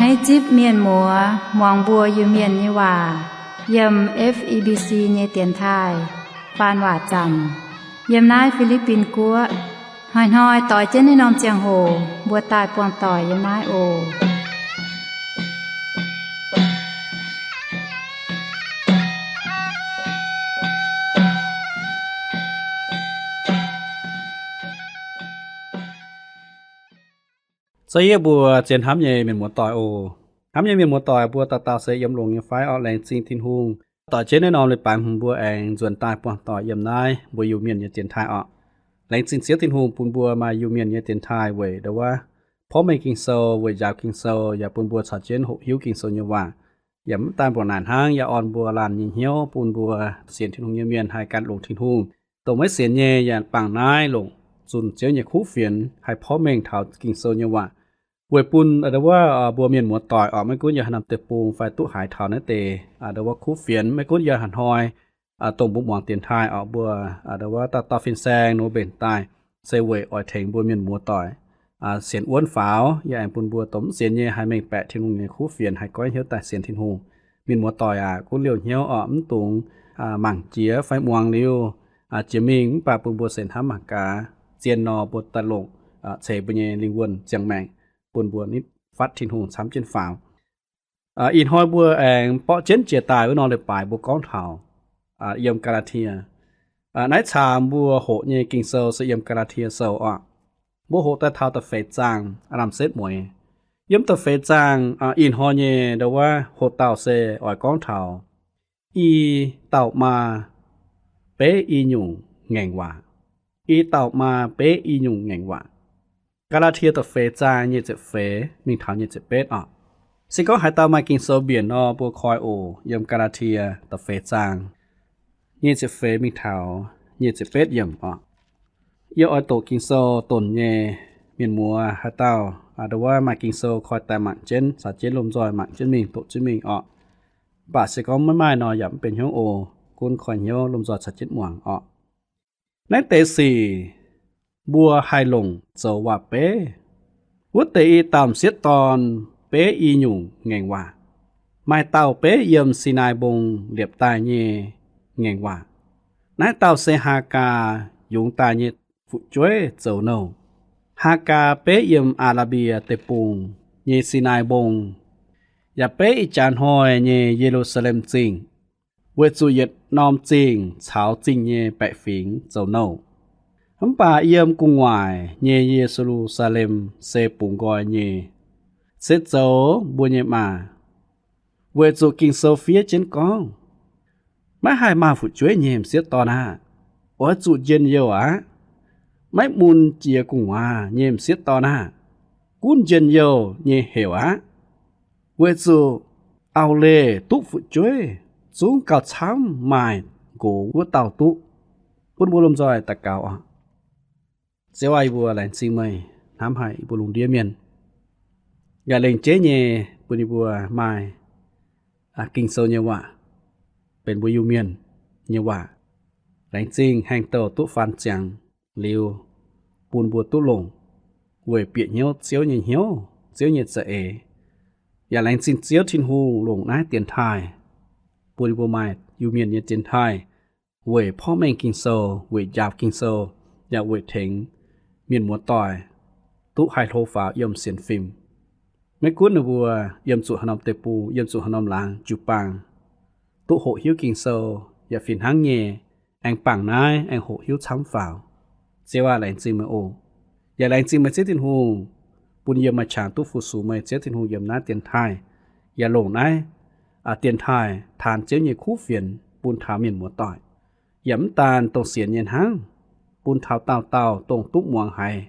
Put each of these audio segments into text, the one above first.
Naaiv zipv mienh muoz muangx mbuo Iu-Mienh nyei waac yiem F E B C nyei dienx taaih faan waac zanc yiem naaiv Fi^li^bin Guoqv. Hnoi-hnoi doix jienv naaiv norm ziangh hoc mbuo daaih buangh doic yiem naaiv oc. Za'gengh yie mbuo zien hnamv nyei mienh muoz-doic oc. Hnamv nyei mienh muoz-doic, mbuo dauh dauh se yiem longx nyei fai? Orqc, laengz zingh Tin-Hungh doix jienv naaiv norm leiz-baaix hmz mbuo aengx nzuonx daaih buangh doic yiem naaiv mbuo Iu-Mienh nyei dienx taaih orqc. Laengz zingh Ziouv Tin-Hungh bun mbuo maaih Iu-Mienh nyei dienx taaih weic ndau wuov porv mengh Ging-Sou, weic njaaux Ging-Sou, yaac bun mbuo caux jienv hoqc hiuv Ging-Sou nyei waac. Yaac mv daan mbuoqc naaic hnangv, yaac orn mbuo laanh nyei hnyouv, bun mbuo sienx Tin-Hungh nyei mienh haih gan longx Tin-Hungh. Dongh maiv sienx nyei yaac bangc naaiv longc zunh Ziouv nyei kuv fienx haih porv mengh taux Ging-Sou nyei waac, weic bun ndau wuov mbuo mienh muoz-doic orqc, maiv gunv yiem haaix norm deic-bung fai duqv haiz taux naaiv deix ndau wuov kuv fienx. Maiv gunv yiem haaix hnoi dongh mbuo muangx dienx taaih orqc, mbuo ndau wuov dauh dauh fin-saeng ninh mbuo mbenc daaih se weic oix tengx mbuo mienh muoz-doic sienx wuonv faaux, yaac aengx bun mbuo dongh mv sienx nyei haih mengh baeqc Tin-Hungh nyei kuv fienx, haih goiv hnyouv daaih sienx Tin-Hungh. Mienh muoz-doic aac, gunv liouh hnyouv orqc, mv dungx mangc jiex fai muangx liuz jiex mingh, mv baac bun mbuo se hnamv mangc gaax, zien nor mbuo daaih longc ceix mbuo nyei lingh wuonh ziangh maengc bun mbuo nitv fatv Tin-Hungh camv jienv faaux. Ih hnoi mbuo aengx borqv jienv jiex daaih wuov norm leiz-baaix mbuo gorngv taux yiem Gaa^laa^tie. Naaiv caamx mbuo hoqc nyei Ging-Sou se yiem Gaa^laa^tie Sou orqc. Mbuo hoqc daaih taux da'feix zaang aav lamh setv mueiz. Yiem da'feix zaang ih hnoi nyei ndau wuov hoqc dauh se oix gorngv taux i dauh maa beiv i nyungc ngaengc waac. I dauh maa beiv i nyungc ngaengc waac. Gaa^laa^tie da'feix zaang nyic ziepc feix mingh taux nyic ziepc betv orqc. Se gorngv haaix dauh maaih Ging-Sou mbienc nor, mbuo koi oc. Yiem Gaa^laa^tie da'feix zaang nyic ziepc feix mingh taux nyic ziepc betv yiemc orqc. Yie oix doqc Ging-Sou donc nyei. Mienh muoz haaix dauh ndau wuov maaih Ging-Sou koi daaih mangc jienv, caux jienv lomh nzoih mangc jienv mingh, doqc jienv mingh orqc. Mv baac se gorngv maiv maaih nor yaac mv benx hnyouv oc. Gunv koi hnyouv lomh nzoih caux jienv muangx orqc. Naaiv deix sic mbuo haih longc zoux waac-beiv. Wuov deix i dauh m'sieqv dorn beiv i nyungc ngaengc waac. Maaih dauh beiv yiem Sinaai Mbong liepc daaih nyei ngaengc waac. Naaiv dauh se Haagaa yungz daaih nyei fu'jueiv zoux nouh. Haagaa beiv yiem Aa^laa^mbie Deic-Bung nyei Sinaai Mbong, yaac beiv ih jaax hnoi nyei Ye^lu^saa^lem Zingh, weic zuqc yietc norm zingh caux zingh nyei baeqc fingx zoux nouh. Mv baac yiem gu'nguaaic nyei Ye^lu^saa^lem se bungx nqoi nyei, se zoux mbuo nyei maah. Weic zuqc Ging-Sou fiev jienv gorngv, maiv haih maaih fu'jueiv nyei m'sieqv dorn aah! Oix zuqc njien-youh aqv. Maiv mun jiex gu'nguaaz nyei m'sieqv dorn aah! Gunv njien-youh nyei heuc aqv. Weic zuqc auv-leih duqv fu'jueiv zungv gauh camv maaih nqox wuov dauh duqv. Bun mbuo lomh nzoih daux gaux oc. Ziouv aah, yie mbuo laengz zingh meih hnamv haic yie mbuo lungh ndiev mienh, yaac lengc jeiv nyei bun yie mbuo maaih Ging-Sou nyei waac benx mbuo Iu-Mienh nyei waac. Laengz zingh haengh douh duqv faan ziangx liuz, bun mbuo duqv longc weic bieqc hnyouv Ziouv nyei hnyouv, Ziouv nyei za'eix. Yaac laengz zingh Ziouv Tin-Hungh longc naaiv dienx taaih bun yie mbuo maaih Iu-Mienh nyei dienx taaih weic porv mengh Ging-Sou, weic njaaux Ging-Sou, yaac weic tengx mienh muoz-doic duqv haih hlo faaux yiem sienx fim. Maiv gunv ninh mbuo yiem zuqc haaix norm deic-bung, yiem zuqc haaix norm laangz jiu-baang, duqv hoqc hiuv Ging-Sou, yaac fih hnangv nyei aengx bangc naaiv, aengx hoqc hiuv camv faaux. Ziouv aah, laengz zingh meih oc. Yaac laengz zingh meih Ziouv Tin-Hungh bun yie maaih qangx duqv fu-sux meih Ziouv Tin-Hungh yiem naaiv dienx taaih, yaac longc naaiv dienx taaih taan Ziouv nyei kuv fienx bun taux mienh muoz-doic. Yaac mv daan dongh sienx nyei hnangv, bun taux dauh dauh dongh duqv muangx haiz,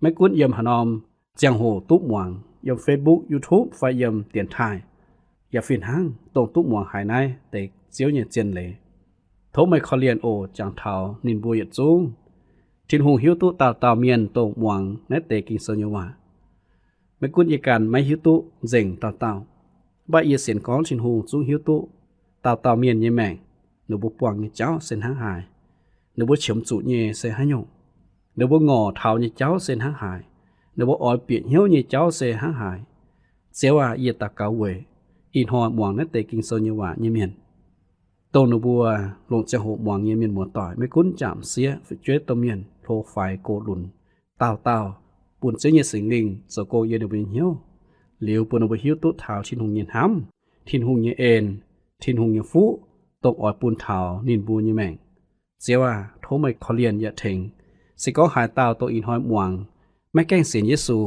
maiv gunv yiem haaix norm ziangh hoc duqv muangx, yiem Facebook, YouTube fai yiem dienx taaih, yaac fih hnangv dongh duqv muangx haiz naaiv deix Ziouv nyei zien leiz. Tov meih korv-lienh oc, jangx taux ninh mbuo yietc zungv. Tin-Hungh hiuv duqv dauh dauh mienh dongh muangx naaiv deix Ging-Sou nyei waac. Maiv gunv yie ganh maiv hiuv duqv nzengc dauh dauh, mv baac yie sienx gorngv Tin-Hungh zungv hiuv duqv dauh dauh mienh nyei maengc, ninh mbuo buangh nyei jauv se hnangv haaix, ninh mbuo qiemx zuqc nyei se haaix nyungc, ninh mbuo ngorc taux nyei jauv se hnangv haaix, ninh mbuo oix bieqc hnyouv nyei jauv se hnangv haaix. Ziouv aah, yie daux gaux weic ih hnoi muangx naaiv deix Ging-Sou nyei waac nyei mienh, dongh ninh mbuo longc ziangh hoc muangx nyei mienh muoz-doic, maiv gunv m'jangc m'sieqv, fu'jueiv domh mienh, hlo faix gox lunx, dauh dauh bun Ziouv nyei Singx Lingh zoux gong yiem ninh mbuo nyei hnyouv, liuz bun ninh mbuo hiuv duqv taux Tin-Hungh nyei hnamv, Tin-Hungh nyei en, Tin-Hungh nyei fuqv, dongh oix bun taux ninh mbuo nyei maengc. Ziouv aah, tov meih korv-lienh yaac tengx. Se gorngv haaix dauh dongh ih hnoi muangx maiv gaengh sienx Yesu,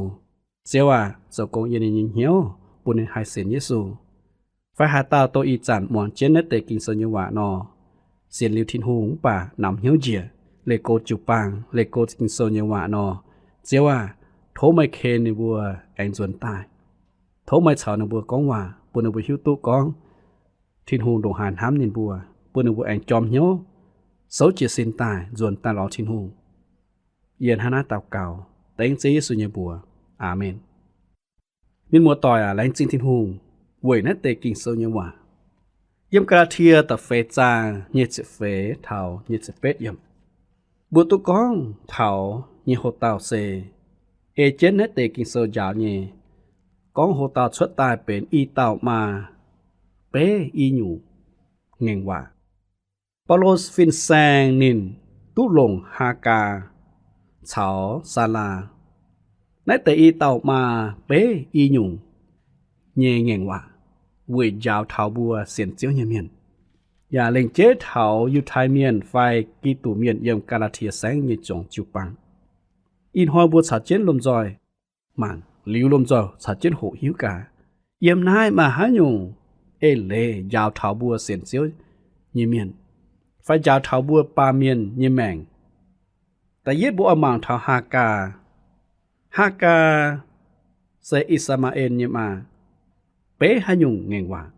Ziouv aah, zoux gong yiem ninh nyei hnyouv bun ninh haih sienx Yesu. Fai haaix dauh dongh ih zanc muangx jienv naaiv deix Ging-Sou nyei waac nor, sienx liuz Tin-Hungh mv baac namx hnyouv njiec, leih go jiu-baang, leih go Ging-Sou nyei waac nor, Ziouv aah, tov meih ken ninh mbuo aengx nzuonx daaih. Tov meih caux ninh mbuo gorngv waac, bun ninh mbuo hiuv duqv gorngv Tin-Hungh ndongc haaix hnamv ninh mbuo, bun ninh mbuo aengx jorm hnyouv, souv jiez sin daaih, nzuonx daaih lorz Tin-Hungh. Yie hnangv naaiv daux gaux dengv Ziouv Yesu nyei mbuox. Aamen. Mienh muoz-doic aac, laengz zingh Tin-Hungh weic naaiv deix Ging-Sou nyei waac. Yiem Gaa^laa^tie da'feix zaang nyic ziepc feix taux nyic ziepc betv yiemc, mbuo duqv gorngv taux nyei houx-dauh se ei jienv naaiv deix Ging-Sou njaaux nyei, gorngv houx-dauh cuotv daaih benx i dauh maa beiv i nyungc ngaengc waac. Baulo fin-saeng ninh duqv longc Haagaa caux Saalaa naaiv deix i dauh maa beiv i nyungc nyei ngaengc waac weic njaaux taux mbuo sienx Ziouv nyei mienh, yaac lengc jeiv taux Yiutai Mienh fai Giduc Mienh yiem Gaa^laa^tie Saengv nyei zuangx jiu-baang. Ih hnoi mbuo caux jienv lomh nzoih mangc liuz lomh nzoih caux jienv hoqc hiuv gaax, yiem naaiv maaih haaix nyungc eix leiz njaaux taux mbuo sienx Ziouv nyei mienh, fai njaaux taux mbuo baamh mienh nyei maengc. Da'yietv mbuo oix mangc taux Haagaa. Haagaa se I^saa^maa^en nyei maa beiv haaix nyungc ngaengc waac.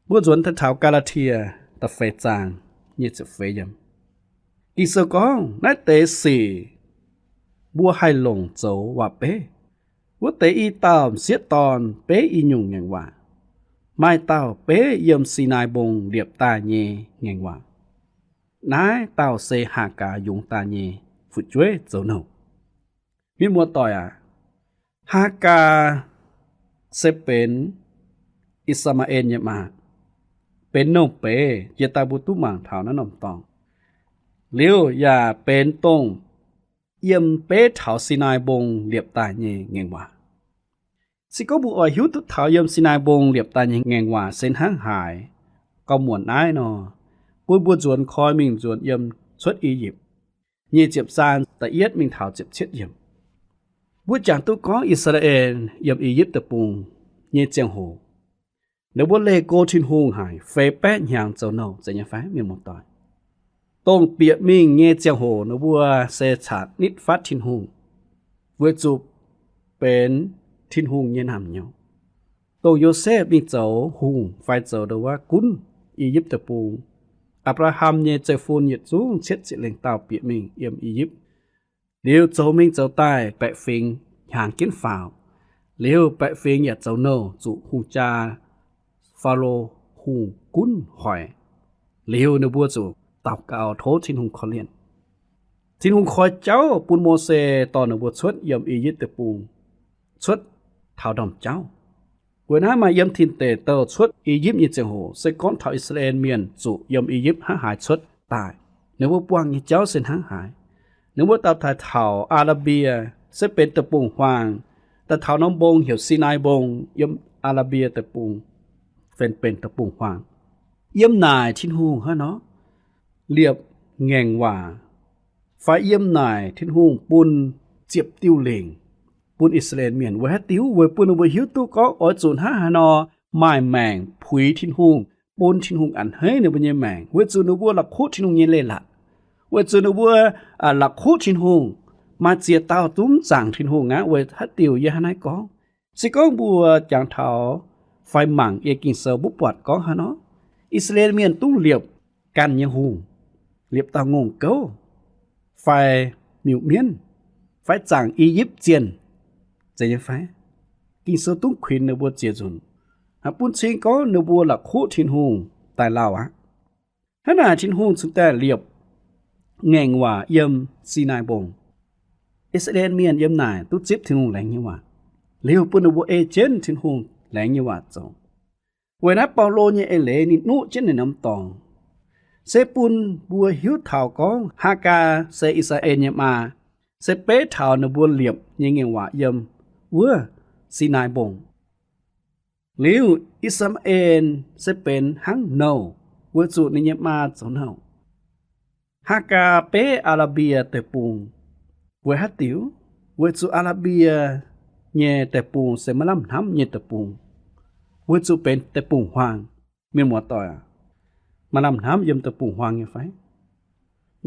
Mbuo nzuonx daaih taux Gaa^laa^tie da'feix zaang nyic ziepc feix yiemc. Ging-Sou gorngv naaiv deix sic mbuo haih longc zoux waac-beiv. Wuov deix i dauh m'sieqv dorn beiv i nyungc ngaengc waac. Maaih dauh beiv yiem Sinaai Mbong liepc daaih nyei ngaengc waac. Naaiv dauh se Haagaa yungz daaih nyei fu'jueiv zoux nouh. Mienh muoz-doic aac, Haagaa se benx I^saa^maa^en nyei maa, benx nouh beiz jiex daaih mbuo duqv mangc taux naaiv norm dorngx. Liuz yaac benx dongh yiem beiv taux Sinaai Mbong liepc daaih nyei ngaengc waac. Se gorngv mbuo oix hiuv duqv taux yiem Sinaai Mbong liepc daaih nyei ngaengc waac se hnangv haaix, gorngv muonc naaiv nor, bun mbuo nzuonx koi mingh nzuonx yiem Cuotv I^yipv nyic ziepc zaang da'yietv mingh taux ziepc cietv yiemc. Mbuo jangx duqv gorngv I^saa^laa^en yiem I^yipv Deic-Bung nyei ziangh hoc, ninh mbuo leih go Tin-Hungh haic, feix baeqv hnyangx zoux nouh, zeiz nyei fai, mienh muoz-doic? Dongh bieqc mingh nyei ziangh hoc ninh mbuo se caqv nitv fatv Tin-Hungh, weic zuqc benx Tin-Hungh nyei naamh nyouz. Dongh Yosepv mingh zoux hungh fai zoux ndon wuov gunv I^yipv Deic-Bung, Apc^laa^ham nyei zeiv-fun yietc zungv cietv zieqc lengh dauh bieqc mingh yiem I^yipv. Liuz zoux mingh zoux daaih baeqc fingx hnyangx jienv faaux. Liuz baeqc fingx yaac zoux nouh zuqc hungh jaa, Faalo Hungh, gunv hoic. Liuz ninh mbuo zuqc daux gaux tov Tin-Hungh korv-lienh. Tin-Hungh koi jauv bun Mose dorh ninh mbuo cuotv yiem I^yipv Deic-Bung, cuotv taux ndorm jauv. Weic naaiv maaih yiem Tin Deic Douh cuotv I^yipv nyei ziangh hoc se gorngv taux I^saa^laa^en Mienh zuqc yiem I^yipv hnangv haaix cuotv daaih, ninh mbuo buangh nyei jauv se hnangv haaix. Ninh mbuo daaih taux Aa^laa^mbie, se benx deic-bung-huaang, daaih taux norm mbong heuc Sinaai Mbong, yiem Aa^laa^mbie Deic-Bung, benx deic-bung-huaang. Yiem naaic Tin-Hungh hnangv nor liepc ngaengc waac, fai yiem naaic Tin-Hungh bun ziepc diuh lingc bun I^saa^laa^en Mienh. Weic haaix diuc? Weic bun ninh mbuo hiuv duqv gorngv oix zuqc hnangv haaix nor maaih maengc puix Tin-Hungh, bun Tin-Hungh a'hneiv ninh mbuo nyei maengc, weic zuqc ninh mbuo la'kuqv Tin-Hungh nyei leiz-latc, weic zuqc ninh mbuo la'kuqv Tin-Hungh. Maaih ziex dauh zungv zaangc Tin-Hungh aqv. Weic haaix diuc yie hnangv naaiv gorngv? Se gorngv mbuo jangx taux fai mangc yie Ging-Sou mbuo buatc gorngv haaix nor, I^saa^laa^en Mienh duqv liepc ganh nyei hungh, liepc dauh ngongh gouv, fai miuc-mienv, fai zaangc I^yipv Zienh, zeiz nyei fai? Ging-Sou duqv kuinx ninh mbuo ziex nzunc, bun cing gorngv ninh mbuo la'kuqv Tin-Hungh daaih lauh aqv. Hnangv naaic Tin-Hungh cingx daaih liepc ngaengc waac yiem Sinaai Mbong. I^saa^laa^en Mienh yiem naaic duqv zipv Tin-Hungh laengz nyei waac. Liuz bun ninh mbuo ei jienv Tin-Hungh laengz nyei waac zoux. Weic naaiv Baulo nyei eix leiz ninh nuqv jienv naaiv norm dorngx, se bun mbuo hiuv taux gorngv Haagaa se I^saa^laa^en nyei maa, se beiv taux ninh mbuo liepc nyei ngaengc waac yiem wuov Sinaai Mbong. Liuz I^saa^laa^en se benx hnangv nouh, weic zuqc ninh nyei maa zoux nouh. Haagaa beiv Aa^laa^mbie deic-bung. Weic haaix diuc? Weic zuqc Aa^laa^mbie nyei deic-bung se maaih lamh hnamv nyei deic-bung, weic zuqc benx deic-bung-huaang. Mienh muoz-doic aac, maaih lamh hnamv yiem deic-bung-huaang nyei fai?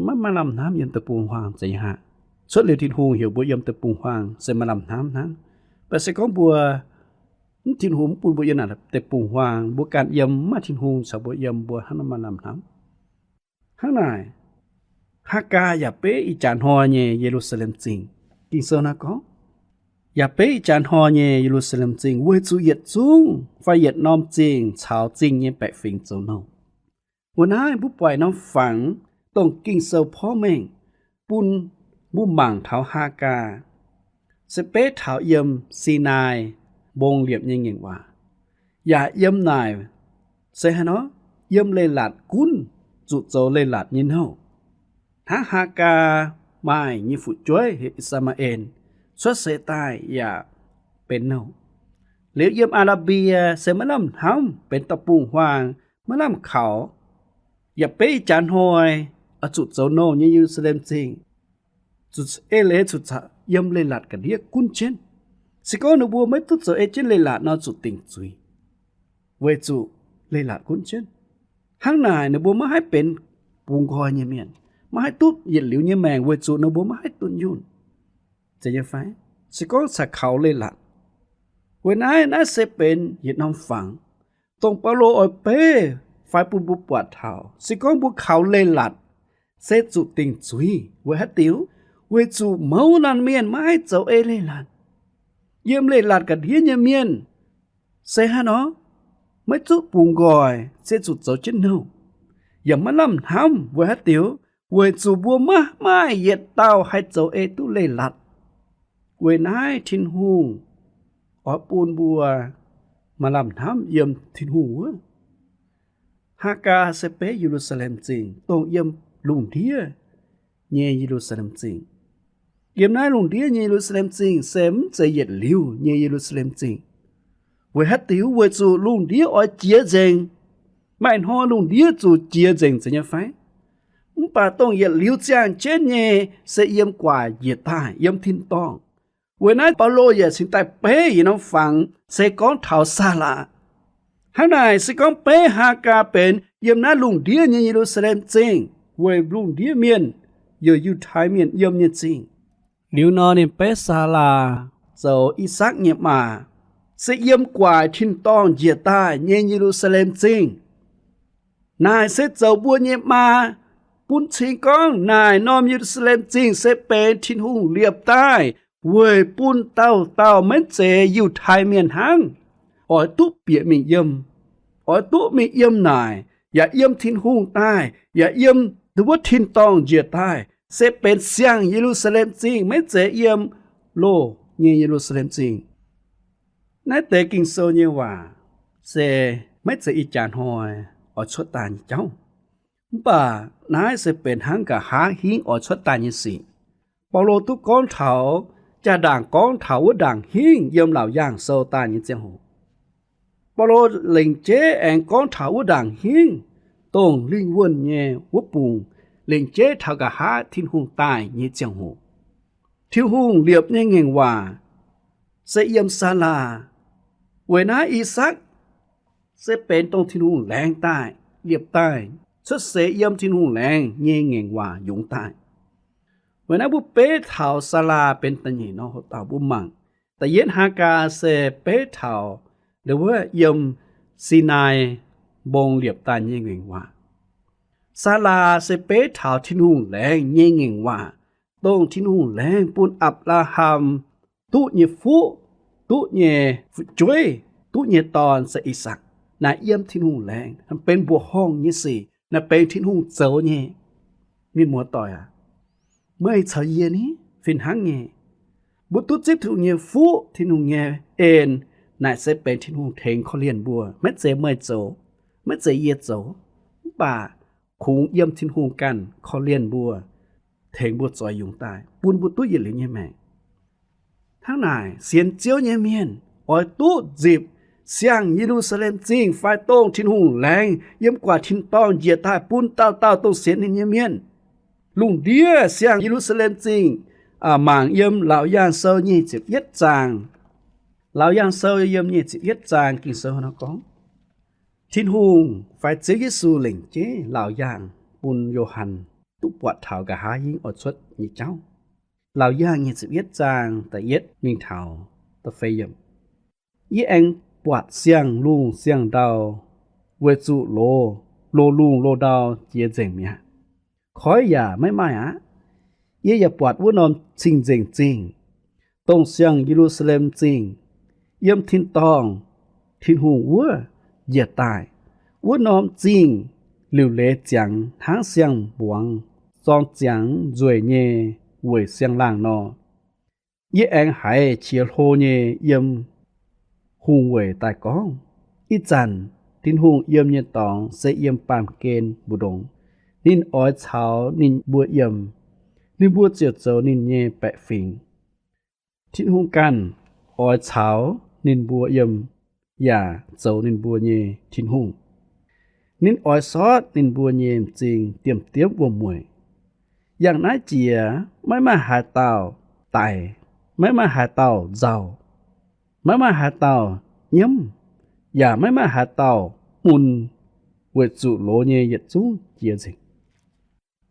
Maiv maaih lamh hnamv yiem deic-bung-huaang zeiz nyei haic. Cuotv liuz Tin-Hungh heuc mbuo yiem deic-bung-huaang se maaih lamh hnamv hnangv. Mv baac se gorngv mbuo mv, Tin-Hungh mv bun mbuo yiem naaic deic-bung-huaang, mbuo ganh yiem mv maaih Tin-Hungh caux mbuo yiem, mbuo hnangv nor maaih lamh hnamv. Hnangv naaic, Haagaa yaac beiv ih jaax hnoi nyei Ye^lu^saa^lem Zingh. Ging-Sou naaiv gorngv, yaac beiv ih jaax hnoi nyei Ye^lu^saa^lem Zingh weic zuqc yietc zungv fai yietc norm zingh caux zingh nyei baeqc fingx zoux nouh. Wuov naaiv mbuo buatc norm fangx dongh Ging-Sou porv mengh bun mbuo mangc taux Haagaa se beiv taux yiem Sinaai Mbong liepc nyei ngaengc waac, yaac yiem naaic se haaix nor, yiem leiz-latc gunv zuqc zoux leiz-latc nyei nouh. Hnangv Haagaa maaih nyei fu'jueiv heuc I^saa^maa^en cuotv seix daaih yaac benx nouh. Liuz yiem Aa^laa^mbie se maiv lamh hnamv, benx deic-bung-huaang, maiv lamh kaux. Yaac beiv ih jaax hnoi oix zuqc zoux nouh nyei Ye^lu^saa^lem Zingh zuqc eix leiz zuqc yiem leiz-latc ga'ndiev gunv jienv. Se gorngv ninh mbuo maiv duqv zoux ei jienv leiz-latc nor zuqc dingc zuiz, weic zuqc leiz-latc gunv jienv. Hnangv naaic ninh mbuo maiv haih benx bungx nqoi nyei mienh, maiv haih duqv yietc liuz nyei maengc weic zuqc ninh mbuo maiv haih dunh yunh, zeiz nyei fai? Se gorngv caux kaux leiz-latc. Weic naaiv, naaiv se benx yietc norm fangx, dongh Baulo oix beiv fai bun mbuo buatc taux se gorngv mbuo kaux leiz-latc se zuqc dingc zuiz. Weic haaix diuc? Weic zuqc mouz laanh mienh maiv haih zoux ei leiz-latc. Yiem leiz-latc ga'ndiev nyei mienh se haaix nor, maiv duqv bungx nqoi se zuqc zoux jienv nouh, yaac maiv lamh hnamv. Weic haaix diuc? Weic zuqc mbuo maiv maaih yietc dauh haih zoux ei duqv leiz-latc. Weic naaiv Tin-Hungh oix bun mbuo maaih lamh hnamv yiem Tin-Hungh wuov. Haagaa se beiv Ye^lu^saa^lem Zingh, dongh yiem lungh ndiev nyei Ye^lu^saa^lem Zingh. Yiem naaiv lungh ndiev nyei Ye^lu^saa^lem Zingh se mv zeiz yietc liuz nyei Ye^lu^saa^lem Zingh. Weic haaix diuc? Weic zuqc lungh ndiev oix jiex nzengc. Maaih hnoi lungh ndiev zuqc jiex nzengc, zeiz nyei fai? Mv baac dongh yietc liuz ziangh jienv nyei se yiem guaic njiec daaih, yiem tin-dorngh. Weic naaiv Baulo yaac cingx daaih beiv yietc norm fangx se gorngv taux Saalaa. Hnangv naaic, se gorngv beiv Haagaa benx yiem naaiv lungh ndiev nyei Ye^lu^saa^lem Zingh weic lungh ndiev mienh, youc Yiutai Mienh yiem nyei zingh. Liuz nor ninh beiv Saalaa zoux I^sakc nyei maa, se yiem guaic tin-dorngh njiec daaih nyei Ye^lu^saa^lem Zingh. Naaic se zoux mbuo nyei maa, bun cing gorngv naaic norm Ye^lu^saa^lem Zingh se benx Tin-Hungh liepc daaih weic bun dauh dauh maiv zeiz Yiutai Mienh hnangv, oix duqv bieqc mingh yiem, oix duqv mingh yiem naaic, yaac yiem Tin-Hungh daaih, yaac yiem wuov tin-dorngh njiec daaih, se benx siang-Ye^lu^saa^lem Zingh, maiv zeiz yiem loh nyei Ye^lu^saa^lem Zingh. Naaiv deix Ging-Sou nyei waac se maiv zeiz ih jaax hnoi oix cuotv daaih nyei jauv. Mv baac naaiv se benx hnangv nqa'haav hingv oix cuotv daaih nyei sic. Baulo duqv gorngv taux, jaa-ndaangc gorngv taux wuov ndaangc hingv yiem Laauc Yaangh Sou daaih nyei ziangh hoc. Baulo lengc jeiv aengx gorngv taux wuov ndaangc hingv, dongh lingh wuonh nyei wuov bungx, lengc jeiv taux nqa'haav Tin-Hungh daaih nyei ziangh hoc. Tin-Hungh liepc nyei ngaengc waac se yiem Saalaa. Weic naaiv I^sakc se benx dongh Tin-Hungh laengz daaih, liepc daaih, cuotv seix yiem Tin-Hungh laengz nyei ngaengc waac yungz daaih. Weic naaiv mbuo beiv taux Saalaa benx da'nyeic nor, hoc dauh mbuo mangc. Da'yietv Haagaa se beiv taux ndau wuov yiem Sinai Mbong liepc daaih nyei ngaengc waac. Saalaa se beiv taux Tin-Hungh laengz nyei ngaengc waac, dongh Tin-Hungh laengz bun Apc^laa^ham duqv nyei fuqv, duqv nyei fu'jueiv, duqv nyei dorn se I^sakc. Naaiv yiem Tin-Hungh laengz, naaiv benx mbuoqc horngh nyei sic, naaiv benx Tin-Hungh zoux nyei. Mienh muoz-doic aac, meih caux yie ni fih hnangv nyei. Mbuo duqv zipv Tin-Hungh nyei fuqv, Tin-Hungh nyei en, naaic se benx Tin-Hungh tengx korv-lienh mbuo. Maiv zeiz meih zoux, maiv zeiz yie zoux, mv baac kungx yiem Tin-Hungh ganh korv-lienh mbuo, tengx mbuo zoix yungz daaih, bun mbuo duqv yietc liuz nyei maengc. Hnangv naaic, sienx Ziouv nyei mienh oix duqv nzipc siang-Ye^lu^saa^lem Zingh fai dongh Tin-Hungh laengz yiem gu'nguaaic tin-dorngh njiec daaih bun dauh dauh dongh sienx ninh nyei mienh. Lungh ndiev siang-Ye^lu^saa^lem Zingh mangc yiem Laauc Yaangh Sou nyic ziepc yietv zaang. Laauc Yaangh Sou yiem nyic ziepc yietv zaang Ging-Sou nor gorngv, Tin-Hungh fai Ziouv Yesu lengc jeiv Laauc Yaangh bun Yo^han duqv buatc taux nqa'haav hingv oix cuotv nyei jauv. Laauc Yaangh nyic ziepc yietv zaang da'yietv mingh taux da'feix yiemc. Yie aengx buatc siang-lungh siang-ndau weic zuqc loz, loz-lungh loz-ndau jiex nzengc mi'aqv. Koiv yaac maiv maaih aqv. Yie yaac buatc wuov norm cing-nzengc zingh, dongh siang-Ye^lu^saa^lem Zingh, yiem tin-dorngh Tin-Hungh wuov njiec daaih. Wuov norm zingh liuc leiz ziangx hnangv siang-mbuangz zorng ziangx nzueic nyei weic siang-laangh nor. Yie aengx haiz qiex hlo nyei yiem hungh weic daaih gorngv, Ih zanc Tin-Hungh yiem nyei dorngx se yiem baamh gen mbu'ndongx. Ninh oix caux ninh mbuo yiem. Ninh mbuo ziouc zoux ninh nyei baeqc fingx. Tin-Hungh ganh oix caux ninh mbuo yiem, yaac zoux ninh mbuo nyei Tin-Hungh. Ninh oix sortv ninh mbuo nyei m'zing diemv-diemv wuom-mueic. Yangh naaiv jiex maiv maaih haaix dauh daic, maiv maaih haaix dauh nzauh, maiv maaih haaix dauh nyiemv, yaac maiv maaih haaix dauh mun, weic zuqc loz nyei yietc zungv jiex nzengc.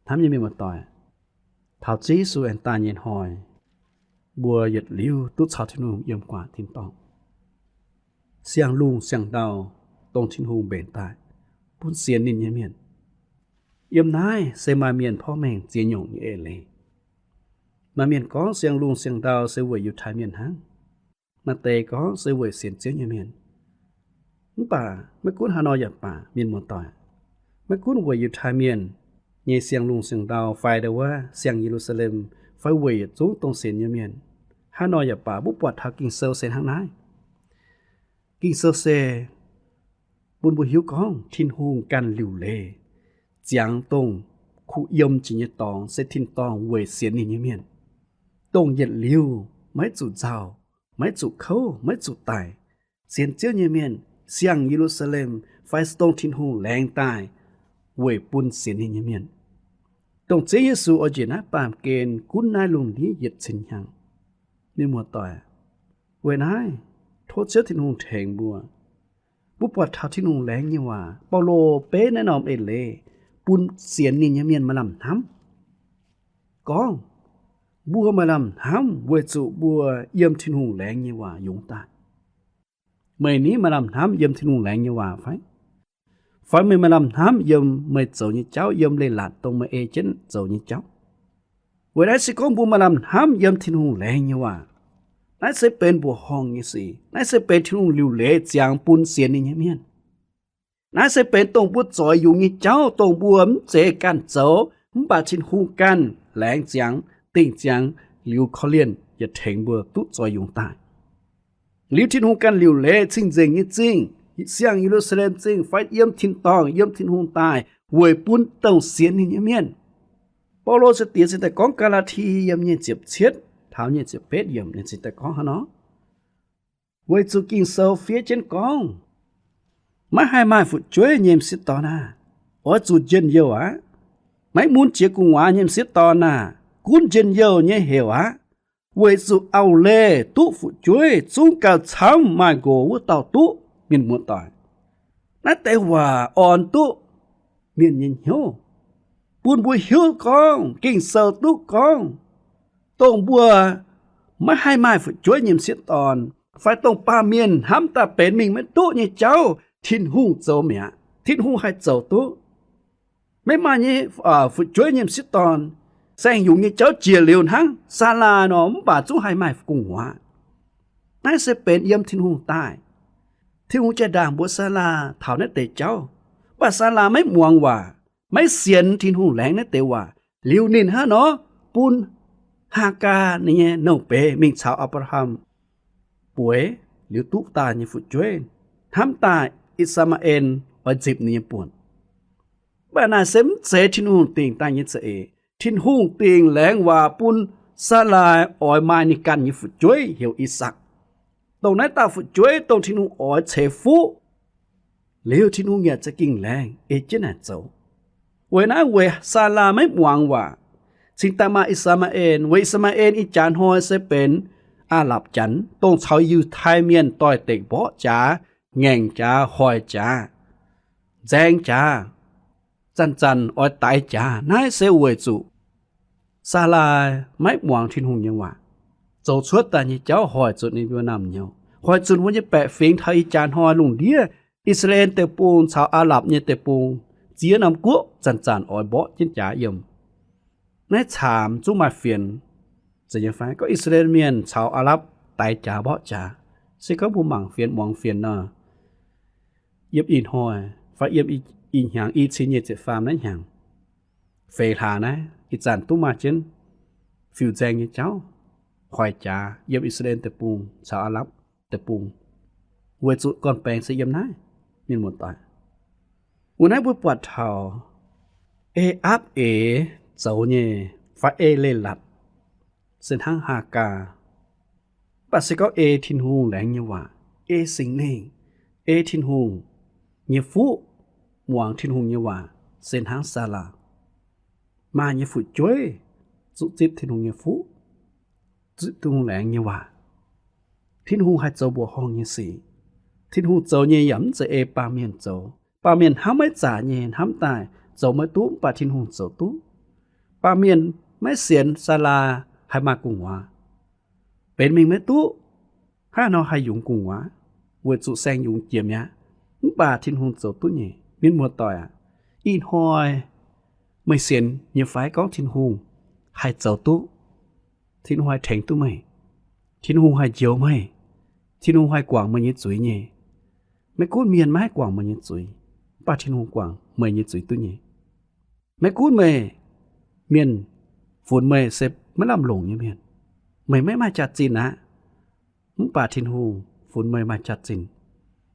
Hnamv nyei mienh muoz-doic, taux Ziouv Yesu aengx daaih nyei hnoi, mbuo yietc liuz duqv caux Tin-Hungh yiem gu'nguaaic tin-dorngh. Siang-lungh siang-ndau dongh Tin-Hungh mbenc daaih bun sienx ninh nyei mienh. Yiem naaiv se maaih mienh porv mengh ziex nyungc nyei eix leiz. Maaih mienh gorngv siang-lungh siang-ndau se weic Yiutai Mienh hnangv. Maaih deix gorngv se weic sienx Ziouv nyei mienh. Mv baac maiv gunv haaix nor yaac baac, mienh muoz-doic, maiv gunv weic Yiutai Mienh nyei siang-lungh siang-ndau fai ndau wuov siang Ye^lu^saa^lem, fai weic yietc zungv dongh sienx nyei mienh, haaix nor yaac baac, mbuo buatc taux Ging-Sou se hnangv naaiv. Ging-Sou se bun mbuo hiuv gorngv Tin-Hungh ganh liuc leiz ziangx dongh kuh yiem jiex nyei dorngx se tin-dorngh weic sienx ninh nyei mienh, dongh yietc liuz maiv zuqc nzauh, maiv zuqc kouv, maiv zuqc daic. Sienx Ziouv nyei mienh, siang Ye^lu^saa^lem fai se dongh Tin-Hungh laengz daaih weic bun sienx ninh nyei mienh. Dongh Ziouv Yesu oix njiec naaiv baamh gen gunv naaiv lungh ndiev yietc cin hnyangx. Mienh muoz-doic, weic naaiv tov Ziouv Tin-Hungh tengx mbuo. Mbuo buatc taux Tin-Hungh laengz nyei waac, Baulo beiv naaiv norm eix leiz bun sienx ninh nyei mienh maaih lamh hnamv. Gorngv, mbuo maaih lamh hnamv weic zuqc mbuo yiem Tin-Hungh laengz nyei waac yungz daaih. Meih ni maaih lamh hnamv yiem Tin-Hungh laengz nyei waac fai? Fai meih maaih lamh hnamv yiem meih zoux nyei jauv, yiem leiz-latc dongh meih ei jienv zoux nyei jauv? Weic naaiv se gorngv mbuo maaih lamh hnamv yiem Tin-Hungh laengz nyei waac. Naaiv se benx mbuoqc horngh nyei sic. Naaiv se benx Tin-Hungh liuc leiz ziangx bun sienx ninh nyei mienh. Naaiv se benx dongh mbuo zoix yungz nyei jauv, dongh mbuo mv zeiz ganh zoux, mv baac Tin-Hungh ganh laengz ziangx, dingh ziangx, liuz korv-lienh yietc tengx mbuo duqv zoix yungz daaih. Liuz Tin-Hungh ganh liuc leiz cing-nzengc nyei zingh, siang Ye^lu^saa^lem Zingh fai yiem tin-dorngh, yiem Tin-Hungh daaih weic bun dongh sienx ninh nyei mienh. Baulo se diex cingx daaih gorngv Gaa^laa^tie yiem nyic ziepc cietv taux nyic ziepc betv yiemc ninh cingx daaih gorngv hnangv nor, weic zuqc Ging-Sou fiev jienv gorngv, maiv haih maaih fu'jueiv nyei m'sieqv dorn aah! Oix zuqc njien-youh aqv. Maiv mun jiex gu'nguaaz nyei m'sieqv dorn aah! Gunv njien-youh nyei heuc aqv. Weic zuqc auv-leih duqv fu'jueiv zungv gauh camv maaih nqox wuov dauh duqv. Mienh muoz-doic, naaiv deix waac orn duqv mienh nyei hnyouv, bun mbuo hiuv gorngv Ging-Sou duqv gorngv, dongh mbuo maiv haih maaih fu'jueiv nyei m'sieqv dorn, fai dongh baamh mienh hnamv daaih benx mingh maiv duqv nyei jauv, Tin-Hungh zoux mi'aqv. Tin-Hungh haih zoux duqv. Maiv maaih nyei fu'jueiv nyei m'sieqv dorn, saeng-yungz nyei jauv jiex liuz hnangv Saalaa nor, mv baac zungv haih maaih gu'nguaaz. Naaiv se benx yiem Tin-Hungh daaih. Tin-Hungh jaa ndaangc mbuox Saalaa taux naaiv deix jauv, mv baac Saalaa maiv muangx waac, maiv sienx Tin-Hungh laengz naaiv deix waac. Liuz ninh hnangv nor bun Haagaa ninh nyei nouh beiz mingh caux Apc^laa^ham bueix liuz duqv daaih nyei fu'jueiv, hnamv daaih I^saa^maa^en oix nzipc ninh nyei buonc. Mv baac naaic se mv zeiz Tin-Hungh dingc daaih nyei za'eix. Tin-Hungh dingc laengz waac bun Saalai oix maaih ninh ganh nyei fu'jueiv heuc I^sakc. Dongh naaiv dauh fu'jueiv dongh Tin-Hungh oix ceix fuqv. Liuz Tin-Hungh yaac za'gengh laengz ei jienv naaic zoux. Weic naaiv weic Saalai maiv muangx waac, cingx daaih maaih I^saa^maa^en. Weic I^saa^maa^en ih jaax hnoi se benx Aa^lapc Janx, dongh caux Yiutai Mienh doix-dekc mborqv jaax, ngaengc jaax, hoic jaax, nzaeng jaax, zanc-zanc oix daix jaax. Naaiv se weic zuqc Saalai maiv muangx Tin-Hungh nyei waac, zoux cuotv daaih nyei jauv hoic zuqc ninh mbuo naamh nyouz, hoic zuqc mbuo nyei baeqc fingx taux ih jaax hnoi lungh ndiev I^saa^laa^en Deic-Bung caux Aa^lapc nyei deic-bung, ziex norm guoqv zanc-zanc oix mborqv jienv jaax yiem. Naaiv caamx zungv maaih fienx. Zeiz nyei fai gorngv I^saa^laa^en Mienh caux Aa^lapc daix jaax mborqv jaax, se gorngv mbuo mangc fienx muangx fienx nor, yiem ih hnoi fai yiem ih hnyangx i cin nyic ziepc faam naaiv hnyangx, feix hlaax naaiv ih zanc duqv maaih jienv fiuv-nzaeng nyei jauv hoic jaax yiem I^saa^laa^en Deic-Bung caux Aa^lapc Deic-Bung, weic zuqc gorn-baengx se yiem naaiv. Mienh muoz-doic, wuov naaiv mbuo buatc taux ei aapv eix zoux nyei fai ei leiz-latc se hnangv Haagaa. Mv baac se gorngv ei Tin-Hungh laengz nyei waac, ei Singx Lingh, ei Tin-Hungh nyei fuqv, muangx Tin-Hungh nyei waac, se hnangv Saalaa maaih nyei fu'jueiv zuqc zipv Tin-Hungh nyei fuqv, zipv Tin-Hungh laengz nyei waac. Tin-Hungh haih zoux mbuoqc horngh nyei sic. Tin-Hungh zoux nyei yaac mv zeiz ei baamh mienh zoux. Baamh mienh hnamv maiv zaqc nyei, hnamv daaih zoux maiv duqv, mv baac Tin-Hungh zoux duqv. Baamh mienh maiv sienx Saalaa haih maaih gu'nguaaz, benx mingh maiv duqv, hnangv nor haih yungz gu'nguaaz, weic zuqc saeng-yungz jiex mi'aqv. Mv baac Tin-Hungh zoux duqv nyei. Mienh muoz-doic aac, ih hnoi meih sienx nyei fai gorngv Tin-Hungh haih zoux duqv? Tin-Hungh haih tengx duqv meih. Tin-Hungh haih njoux meih. Tin-Hungh haih guangc meih nyei zuiz nyei. Maiv gunv mienh maiv haih guangc meih nyei zuiz, mv baac Tin-Hungh guangc meih nyei zuiz duqv nyei. Maiv gunv meih, mienh funx meih se maiv lamh longc nyei mienh, meih maiv maaih jaax-zinh aqv, mv baac Tin-Hungh funx meih maaih jaax-zinh,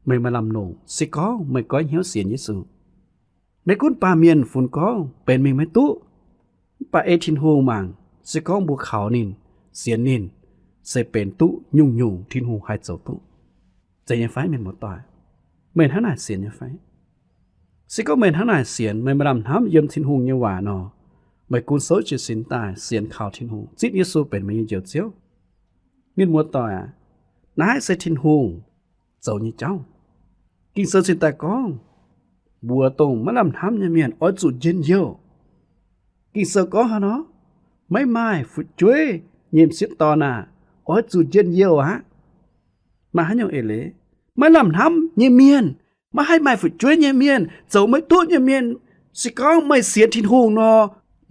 meih maaih lamh longc se gorngv meih goiv hnyouv sienx Yesu. Maiv gunv baamh mienh funx gorngv benx mingh maiv duqv, mv baac ei Tin-Hungh mangc, se gorngv mbuo kaux ninh, sienx ninh, se benx duqv nyungc-nyungc Tin-Hungh haih zoux duqv. Zeiz nyei fai, mienh muoz-doic? Meih hnangv naaic sienx nyei fai? Se gorngv meih hnangv naaic sienx, meih maaih lamh hnamv yiem Tin-Hungh nyei waac nor, meih gunv souv jiez sin daaih sienx kaux Tin-Hungh, zipv Yesu benx meih nyei Njoux Ziouv. Mienh muoz-doic aac, naaiv se Tin-Hungh zoux nyei jauv. Ging-Sou cingx daaih gorngv, mbuox dongh maiv lamh hnamv nyei mienh oix zuqc njien-youh. Ging-Sou gorngv haaix nor? Maiv maaih fu'jueiv nyei m'sieqv dorn aah! Oix zuqc njien-youh aqv. Maaih haaix nyungc eix leiz? Maiv lamh hnamv nyei mienh, maiv haih maaih fu'jueiv nyei mienh, zoux maiv duqv nyei mienh, se gorngv meih sienx Tin-Hungh nor,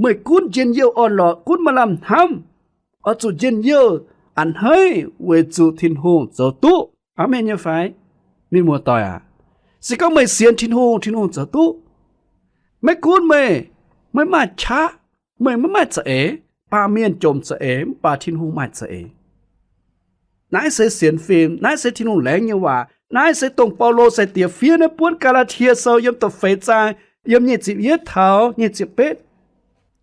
meih gunv njien-youh orn-lorqc, gunv maaih lamh hnamv, oix zuqc njien-youh a'hneiv weic zuqc Tin-Hungh zoux duqv. Aamen nyei fai? Mienh muoz-doic aac, se gorngv meih sienx Tin-Hungh, Tin-Hungh zoux duqv. Maiv gunv meih maiv maaih qaqv, meih maiv maaih za'eix, baamh mienh jomc za'eix, mv baac Tin-Hungh maaih za'eix. Naaiv se sienx fim, naaiv se Tin-Hungh laengz nyei waac. Naaiv se dongh Baulo sai-diex fiev naaiv buonv Gaa^laa^tie Sou yiem da'feix zaang, yiem nyic ziepc yietv taux nyic ziepc betv.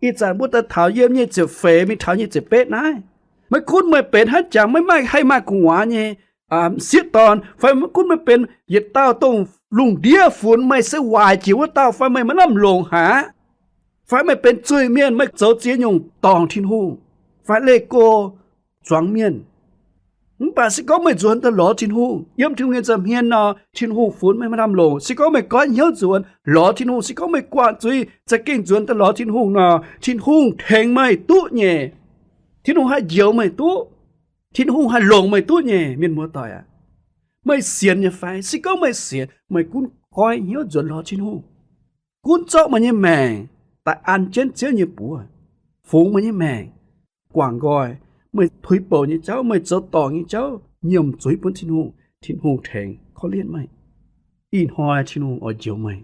Ih zanc mbuo daaih taux yiem nyic ziepc feix mingh taux nyic ziepc betv naaiv. Maiv gunv meih benx haaix jangx maiv maaih haih maaih gu'nguaaz nyei m'sieqv dorn, fai maiv gunv meih benx yietc dauh dongh lungh ndiev funx meih se waaic jiex wuov dauh, fai meih maiv lamh longc haic, fai meih benx zuiz-mienh, meih zoux ziex nyungc dorngc Tin-Hungh, fai leih go zuangx mienh, mv baac se gorngv meih nzuonx daaih lorz Tin-Hungh, yiem Tin-Hungh nyei nza'hmien nor, Tin-Hungh funx meih maiv lamh longc. Se gorngv meih goiv hnyouv nzuonx lorz Tin-Hungh, se gorngv meih guangc zuiz za'gengh nzuonx daaih lorz Tin-Hungh nor, Tin-Hungh tengx meih duqv nyei. Tin-Hungh haih njoux meih duqv. Tin-Hungh haih longc meih duqv nyei, mienh muoz-doic aac. Meih sienx nyei fai? Se gorngv meih sienx, meih gunv goiv hnyouv nzuonx lorz Tin-Hungh, gunv zorqv meih nyei maengc daaih an jienv Ziouv nyei buoz, fungx meih nyei maengc, guangc nqoi, meih puix bouc nyei jauv, meih zoux dorngc nyei jauv nyiemc zuiz bun Tin-Hungh, Tin-Hungh tengx korv-lienh meih. Ih hnoi Tin-Hungh oix njoux meih.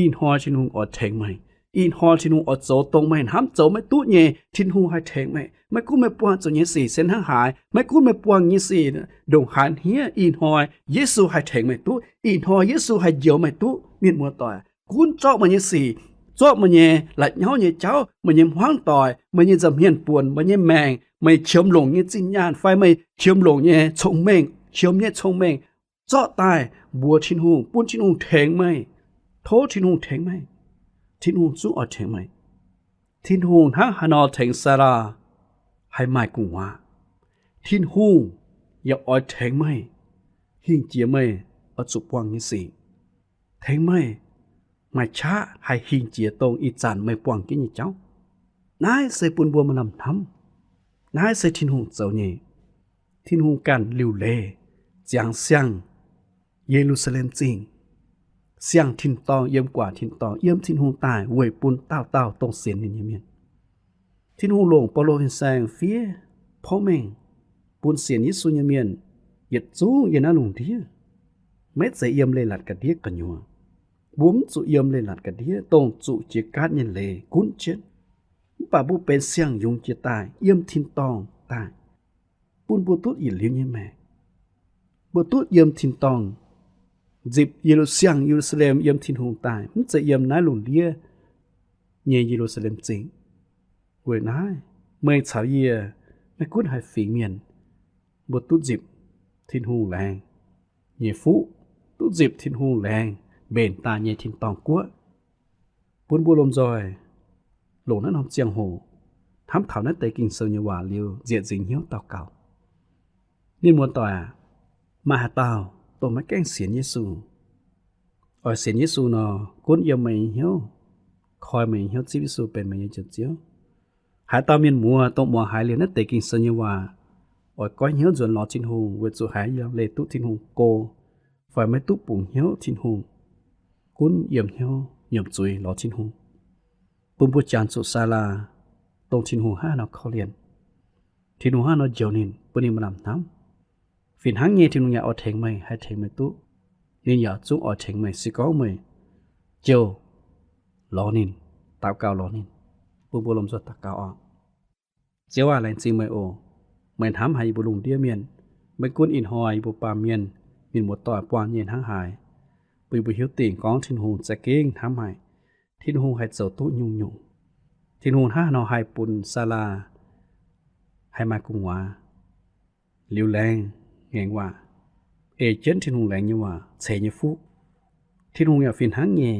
Ih hnoi Tin-Hungh oix tengx meih. Ih hnoi Tin-Hungh oix zoux dongh meih hnamv zoux maiv duqv nyei. Tin-Hungh haih tengx meih. Maiv gunv meih buangh zuqc nyei sic se hnangv haaix, maiv gunv meih buangh nyei sic ndongc haaix hniev, ih hnoi Yesu haih tengx meih duqv. Ih hnoi Yesu haih njoux meih duqv. Mienh muoz-doic, gunv zorqv meih nyei sic, zorqv meih nyei la'nyauv nyei jauv, meih nyei hmuangv doic, meih nyei nza'hmien buonc, meih nyei maengc, meih qiemx longc nyei zinh nyaanh fai meih qiemx longc nyei cong-mengh, qiemx nyei cong-mengh, zorqv daaih mbuox Tin-Hungh, bun Tin-Hungh tengx meih. Tov Tin-Hungh tengx meih. Tin-Hungh zungv oix tengx meih. Tin-Hungh hnangv haaix nor tengx Saalaa haih maaih gu'nguaaz, Tin-Hungh yaac oix tengx meih, hingh jiex meih oix zuqc buangh nyei sic, tengx meih maaih qaqv haih hingh jiex dongh ih zanc meih buangh jienv nyei jauv. Naaiv se bun mbuo maaih lamh hnamv. Naaiv se Tin-Hungh zoux nyei. Tin-Hungh ganh liuc leiz ziangx siang Ye^lu^saa^lem Zingh, siang tin-dorngh, yiem guaax tin-dorngh, yiem Tin-Hungh daaih weic bun dauh dauh dongh sienx ninh nyei mienh. Tin-Hungh longc Baulo fin-saeng fiev porv mengh bun sienx Yesu nyei mienh yietc zungv yiem naaiv lungh ndiev. Maiv zeiz yiem leiz-latc ga'ndiev gu'nyuoz. Mbuo mv zuqc yiem leiz-latc ga'ndiev dongh zuqc jiex gaatv nyei leiz gunv jienv. Mv baac mbuo benx siang-yungz jiex daaih yiem tin-dorngh daaih, bun mbuo duqv yietc liuz nyei maengc. Mbuo duqv yiem tin-dorngh nzipc Ye^lu, siang Ye^lu^saa^lem yiem Tin-Hungh daaih, mv zeiz yiem naaiv lungh ndiev nyei Ye^lu^saa^lem Zingh. Weic naaiv, meih caux yie maiv gunv haaix fingx mienh, mbuo duqv nzipc Tin-Hungh laengz nyei fuqv, duqv nzipc Tin-Hungh laengz mbenc daaih nyei tin-dorngh guoqv. Bun mbuo lomh nzoih longc naaiv norm ziangh hoc hnamv taux naaiv deix Ging-Sou nyei waac liuz, nzieqc nzingc hnyouv daux gaux. Mienh muoz-doic aac, maaih haaix dauh dongh maiv gaengh sienx Yesu? Oix sienx Yesu nor, gunv yiem meih nyei hnyouv, koi meih nyei hnyouv zipv Yesu benx meih nyei Njoux Ziouv. Haaix dauh mienh muoz dongh muangx haiz liuz naaiv deix Ging-Sou nyei waac, oix goiv hnyouv nzuonx lorz Tin-Hungh weic zuqc haiz yaac leih duqv Tin-Hungh go, fai maiv duqv bungx hnyouv Tin-Hungh, gunv yiem hnyouv nyiemc zuiz lorz Tin-Hungh, bun mbuo jangx zuqc Saalaa, dongh Tin-Hungh hnangv haaix nor korv-lienh, Tin-Hungh hnangv haaix nor njoux ninh, bun ninh maaih lamh hnamv. Fih hnangv nyei, Tin-Hungh yaac oix tengx meih, haih tengx meih duqv. Ninh yaac zungv oix tengx meih se gorngv meih jouh lorz ninh, daux gaux lorz ninh. Bun mbuo lomh nzoih daux gaux oc. Ziouv aac, laengz zingh meih oc. Meih hnamv haic yie mbuo lungh ndiev mienh. Maiv gunv ih hnoi yie mbuo baamh mienh, mienh muoz-doic buangh nyei hnangv haaix, bun yie mbuo hiuv dingc gorngv Tin-Hungh za'gengh hnamv haic. Tin-Hungh haih zoux duqv nyungc-nyungc. Tin-Hungh hnangv haaix nor haih bun Saalaa haih maaih gu'nguaaz, liuz laengz ngaengc waac, ei jienv Tin-Hungh laengz nyei waac ceix nyei fuqv. Tin-Hungh yaac fih hnangv nyei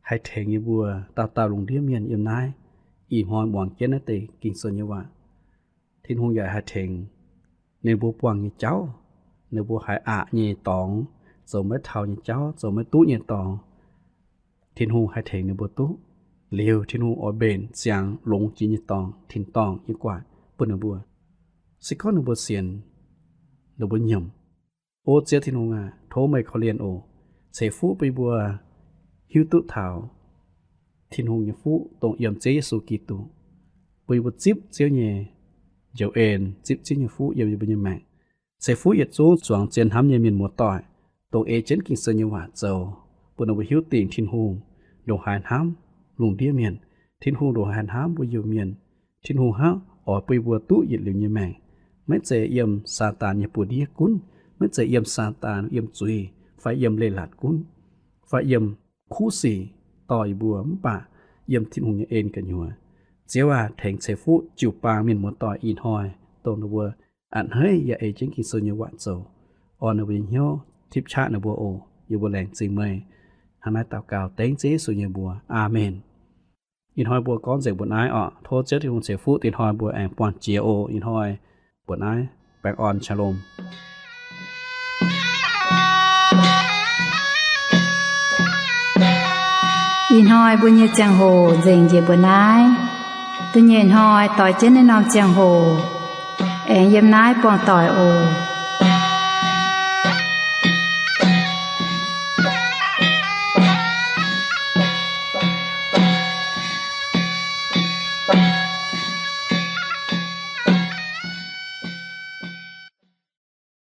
haih tengx yie mbuo dauh dauh lungh ndiev mienh yiem naaiv ih hnoi muangx jienv naaiv deix Ging-Sou nyei waac. Tin-Hungh yaac haih tengx ninh mbuo buangh nyei jauv, ninh mbuo haiz aqc nyei dorngx, zoux maiv taux nyei jauv, zoux maiv duqv nyei dorngx, Tin-Hungh haih tengx ninh mbuo duqv. Liuz Tin-Hungh oix mbenc ziangx longx jiex nyei dorngx, tin-dorngh nyei gu'nguaaic bun ninh mbuo. Se gorngv ninh mbuo sienx, ninh mbuo nyiemc, O Ziouv Tin-Hungh aac, tov meih korv-lienh oc. Ceix fuqv bun yie mbuo hiuv duqv taux Tin-Hungh nyei fuqv dongh yiem Ziouv Yesu Giduc, bun yie mbuo zipv Ziouv nyei njoux en, zipv Ziouv nyei fuqv yiem yie mbuo nyei maengc. Ceix fuqv yietc zungv zuangx zien hnamv nyei mienh muoz-doic, dongh ei jienv Ging-Sou nyei waac zoux, bun ninh mbuo hiuv dingc Tin-Hungh ndongc haaix hnamv lungh ndiev mienh, Tin-Hungh ndongc haaix hnamv mbuo Iu-Mienh. Tin-Hungh hnangv oix bun yie mbuo duqv yietc liuz nyei maengc, maiv zeiz yiem Saadaan nyei buoz-ndiev gunv, maiv zeiz yiem Saadaan yiem zuiz fai yiem leiz-latc gunv, fai yiem kuv sic dorh yie mbuo, mv baac yiem Tin-Hungh nyei en gu'nyuoz. Ziouv aac, tengx ceix fuqv jiu-baang mienh muoz-doic ih hnoi, dongh ninh mbuo a'hneiv yaac ei jienv Ging-Sou nyei waac zoux, orn ninh mbuo nyei hnyouv, tipv qaqv ninh mbuo oc. Yie mbuo laengz zingh meih. Hnangv naaiv daux gaux dengv Ziouv Yesu nyei mbuox. Aamen. Ih hnoi mbuo gorngv nzengc mbuo naaiv oc. Tov Ziouv Tin-Hungh ceix fuqv ih hnoi mbuo aengx buangh jiex oc. Ih hnoi mbuo naaiv baengh orn, shalom. Ih hnoi mbuo nyei ziangh hoc nzengc njiec mbuo naaiv. Da'nyeic hnoi doix jienv naaiv norm ziangh hoc aengx yiem naaiv buangh doic oc.